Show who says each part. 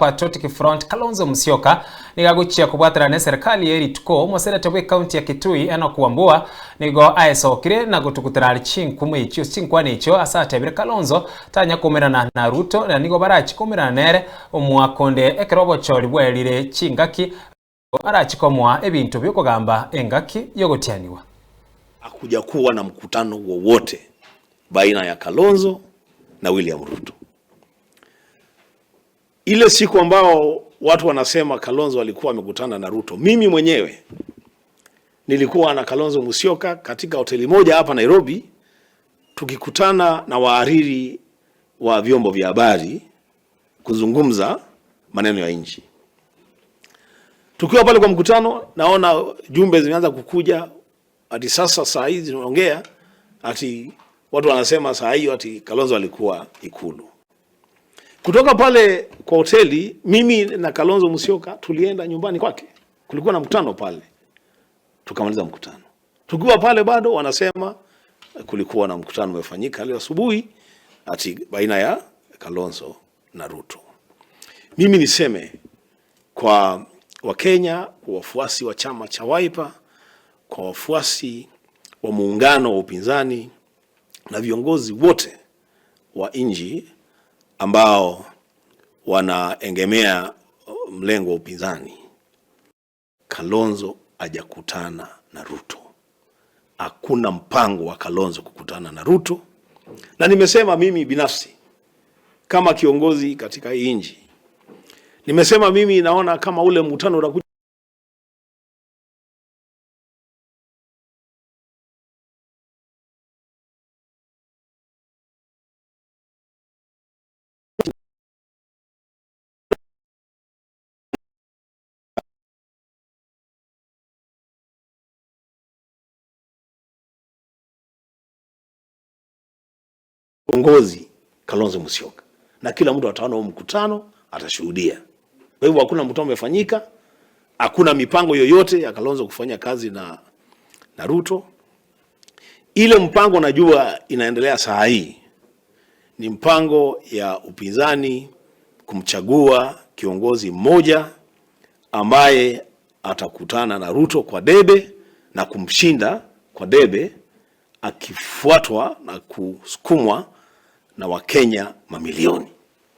Speaker 1: Patriotic Front Kalonzo Musyoka nigo agochia kobwaterana na eserekari ye rituko. Omoseneta bwe ekaunti ya Kitui Enock Wambua nigo aesokire na gotugutera are chinkumo echio chinkwana echio ase atebire Kalonzo tanya koumerana na Ruto na nigo barachi koumerana nere omwaka onde ekero obochori bwaerire chingaki arachi komoa ebinto biokogamba engaki yogotianigwa.
Speaker 2: Hakuja kuwa na mkutano wowote baina ya Kalonzo na William Ruto. Ile siku ambao watu wanasema Kalonzo alikuwa amekutana na Ruto, mimi mwenyewe nilikuwa na Kalonzo Musyoka katika hoteli moja hapa Nairobi, tukikutana na wahariri wa vyombo vya habari kuzungumza maneno ya nchi. Tukiwa pale kwa mkutano, naona jumbe zimeanza kukuja ati sasa saa hizi tunaongea ati watu wanasema saa hiyo ati Kalonzo alikuwa Ikulu. Kutoka pale kwa hoteli, mimi na Kalonzo Musyoka tulienda nyumbani kwake, kulikuwa na mkutano pale, tukamaliza mkutano. Tukiwa pale bado wanasema kulikuwa na mkutano umefanyika leo asubuhi ati baina ya Kalonzo na Ruto. Mimi niseme kwa Wakenya, kwa wafuasi wa chama cha Wiper, kwa wafuasi wa muungano wa upinzani na viongozi wote wa nchi ambao wanaegemea mlengo wa upinzani, Kalonzo hajakutana na Ruto. Hakuna mpango wa Kalonzo kukutana na Ruto, na nimesema mimi binafsi kama kiongozi katika hii nchi, nimesema mimi naona kama ule mkutano utakuja kiongozi Kalonzo Musyoka, na kila mtu ataona huo mkutano, atashuhudia. Kwa hivyo hakuna mkutano umefanyika, hakuna mipango yoyote ya Kalonzo kufanya kazi na Ruto. Ile mpango najua inaendelea saa hii ni mpango ya upinzani kumchagua kiongozi mmoja ambaye atakutana na Ruto kwa debe na kumshinda kwa debe, akifuatwa na kusukumwa na Wakenya mamilioni.